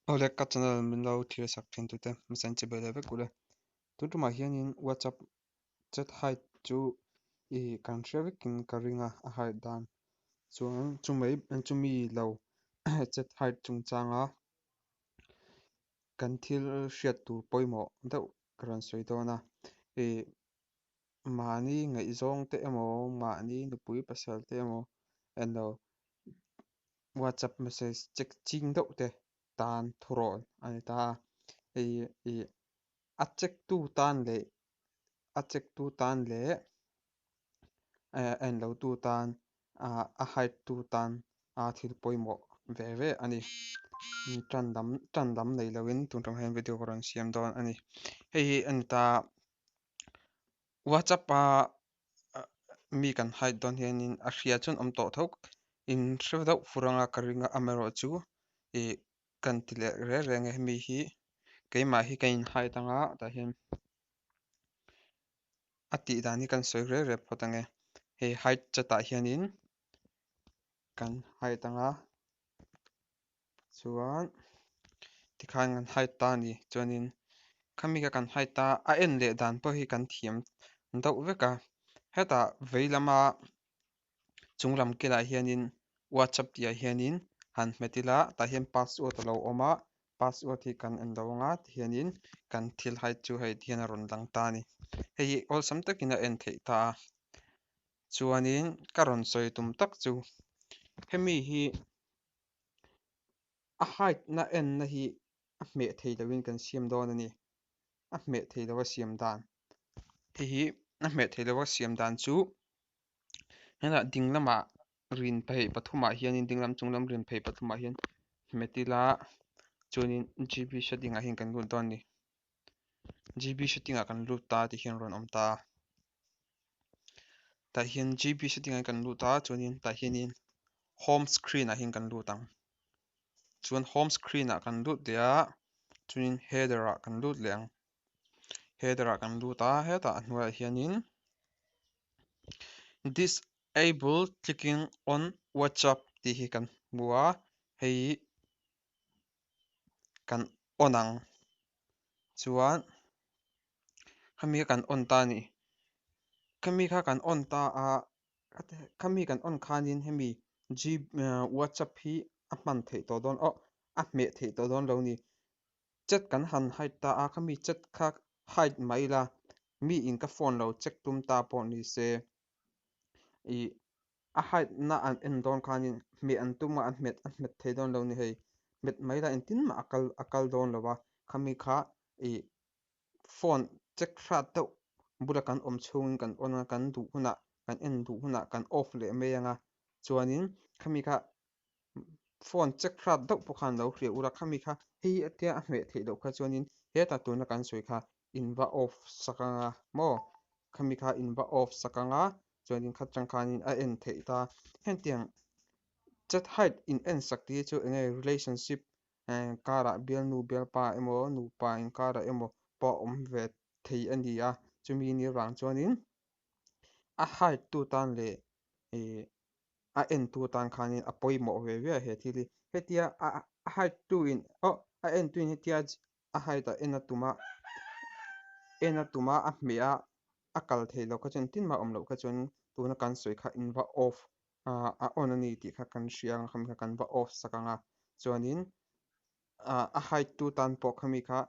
Awle ka channel min lo thlir sak thin tute hmasa in chibai leh vek ule. Tun tumah hianin WhatsApp chat hide chu i kan hre vekin ka ring a, a hide dan chuan chumai chumi lo chat hide chungchanga kan thil hriat tur pawimawh deuh ka rawn sawi dawn a. I mahni ngaihzawng te emaw mahni nupui pasal te emaw elo WhatsApp message check ching deuh te tan thurawn a ni ta a. Hei ih a check tu tan leh a check tu tan leh eh a en lo tu tan ah a hide tu tan a thil pawimawh ve ve a ni. Tan lam tan lam nei lo in tun tang hian video ka rawn siam dawn a ni. Hei hi a ni ta WhatsApp a mi kan hide dawn hianin a hria chuan awm tawh tho in hre deuh fur anga ka ring a amaherawhchu ih kan ti leh reng reng e hemi hi keimah hi ka in hide anga tah hian a tih dan hi kan sawi reng reng phawt ange hei hide chat ah hianin kan hide anga chuan tikhan kan hide ta a ni chuanin khami kha kan hide ta a en leh dan pawh hi kan thiam deuh vek a hetah vei lama chung lam kilah hianin whatsapp tih ah hianin han hmet ila tah hian password a lo awm a password hi kan en lo anga tihianin kan thil hide chu hei tihian a rawn lang ta a ni hei hi awlsam takin a en theih ta a chuanin ka rawn sawi tum tak chu hemi hi a hide na en na hi a hmeh thei loin kan siam dawn a ni a hmeh thei lo a siam dan hei hi a hmeh thei lo a siam dan chu hetah ding lamah rin phei pathumah hianin ding lam chung lam rin phei pathumah hian hmet ila chuanin G B setting ah hian kan lut dawn a ni G B setting ah kan lut ta tih hian a rawn awm ta a tah hian G B setting ah kan lut a chuanin tah hianin home screen ah hian kan lut ang chuan home screen ah kan lut leh a chuanin header ah kan lut leh ang header ah kan lut a hetah a hnuaiah hianin disable clicking on whatsapp tih hi kan hmu a hei kan on ang chuan khami kha kan on ta a ni khami kha kan on ta a khami kan on khanin hemi G whatsapp hi a hman theih tawh dawn aw a hmeh theih tawh dawn lo a ni chat kan han hide ta a khami chat kha hide mai ila mi in ka phone lo check tum ta pawh ni se ih a hide na an en dawn khanin hmeh an tum a an hmet a hmet thei dawn lo ni hei hmet mai la engtin mah a kal a kal dawn lo a khami kha ih phone check hrat deuh bula kan awm chhungin kan on a kan duh hunah kan en duh hunah kan off leh mai ang a chuanin khami kha phone check hrat deuh pawh khan lo hria ula khami kha hei atia a hmeh theih loh kha chuanin hetah tuna kan sawi kha in va off sak anga maw khami kha in va off sak anga chuanin khat chang khanin a en theih ta hetiang chat hide in en sak tih hi chu enge relationship karah bialnu bialpa emaw nupa inkarah emaw pawh a awm ve thei a ni a chumi ni avang chuanin a hide tu tan leh ih a en tu tan khanin a pawimawh ve ve a he thil hi hetia a hide tu in aw a en tu in hetia a hide a en a tum a en a tum a a hmeh a a kal thei loh kha chuan engtin mah a awm loh kha chuan tuna kan sawi kha in va off ah a on a ni tih kha kan hria ang khami kha kan va off sak ang a chuanin ah a hide tu tan pawh khami kha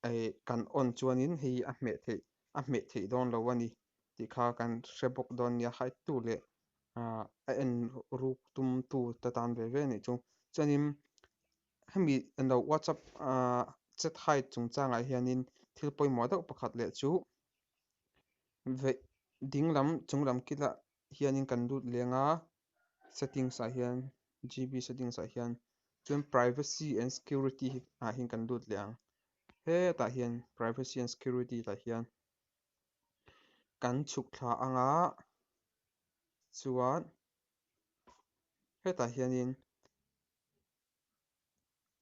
eh kan on chuanin hei a hmeh theih a hmeh theih dawn lo a ni tih kha kan hre bawk dawn nia hide tu leh ah a en ruk tum tu te tan ve ve a nih chu chuanin hemi eng lo whatsapp ah chat hide chungchangah hianin thil pawimawh deuh pakhat leh chu veh ding lam chung lam kilah hianin kan lut leng a settings ah hian G B settings ah hian chuan privacy and security ah hian kan lut leh ang hetah hian privacy and security tah hian kan chhuk thla anga chuan hetah hianin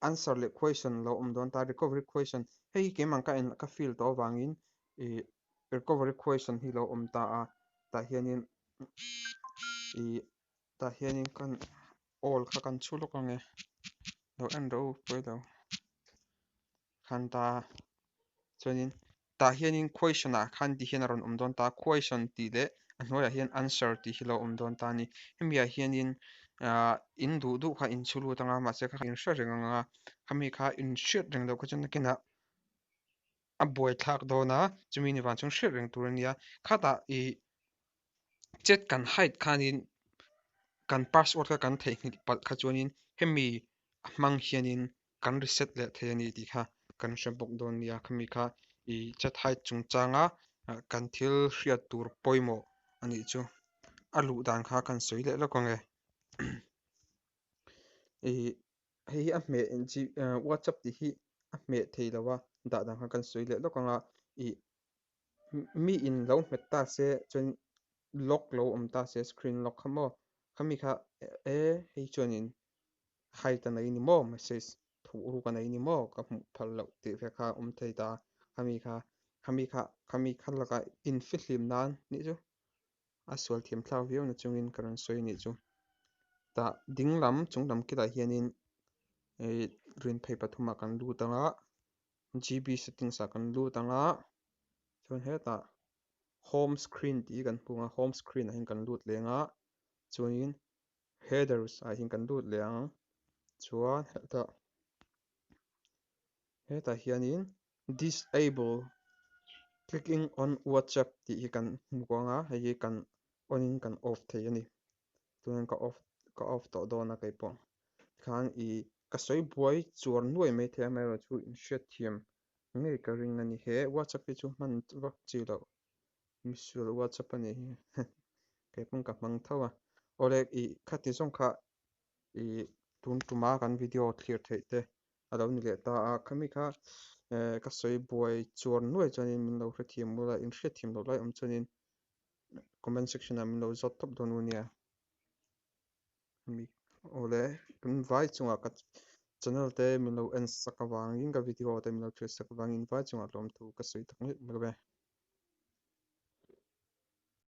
answer leh question lo awm dawn ta recovery question hei hi keimah ka en ka fill tawh avangin ih recovery question hi lo awm ta a tah hianin ih tah hianin kan all kha kan chhu lawk ang e. Lo en rawh u pawi lo. Khan ta chuanin tah hianin question ah khan ti hian a rawn awm dawn ta question tih leh a hnuaiah hian answer tih hi lo awm dawn ta a ni. Hemi ah hianin ah in duh duh kha in chhu lut anga mahse kha in hre reng anga khami kha in hriat reng loh kha chuan nakinah a buaithlak dawn a chumi ni vang chuan hriat reng tur a nia. Khatah ih chat kan hide khanin kan password kha kan theihnghilh palh kha chuanin hemi a hmang hianin kan reset leh thei a ni tih kha kan hre bawk dawn nia. Khami kha ih chat hide chungchanga kan thil hriat tur pawimawh a nih chu. A luh dan kha kan sawi leh lawk ang e. Ih hei hi a hmeh WhatsApp tih hi a hmeh thei lo a dah dan kha kan sawi leh lawk ang a. Ih mi in lo hmet ta se chuan lock lo awm ta se screen lock kha maw khami kha e hei chuanin hide a nei ni maw message thuh ruk a nei ni maw ka hmuh phal loh tih ve kha awm thei ta khami kha khami kha khami kha lakah infihlim nan nih chu a sual thiam thlak viau na chungin ka rawn sawi nih chu tah ding lam chung lam kilah hianin ih rin phei pathumah kan lut anga G_B settings ah kan lut anga chuan hetah home screen tih hi kan hmu a home screen ah hian kan lut leh anga chuanin headers ah hian kan lut leh ang chuan hetah hetah hianin disable clicking on whatsapp tih hi kan hmu anga hei hi kan on in kan off thei a ni chuan ka off ka off tawh dawn a keipawh khan ih ka sawi buai chuar nuai mai thei amaherawhchu inhriatthiam ngei ka ring a ni he whatsapp hi chu hman vak chi loh misual whatsapp a nih hi keipawh ka hmang tho a awle ih khati zawng kha ih tun tuma kan video thlir theih te a lo ni leh ta a khami kha ka sawi buai chuar nuai chuanin min lo hrethiam ula inhriatthiam loh lai awm chuanin comment section ah min lo zawt tawp dawn u nia awle kan vai chungah ka channel te min lo en sak avangin ka video te min lo thlir sak avangin vai chungah lawmthu ka sawi tak meuh meuh e.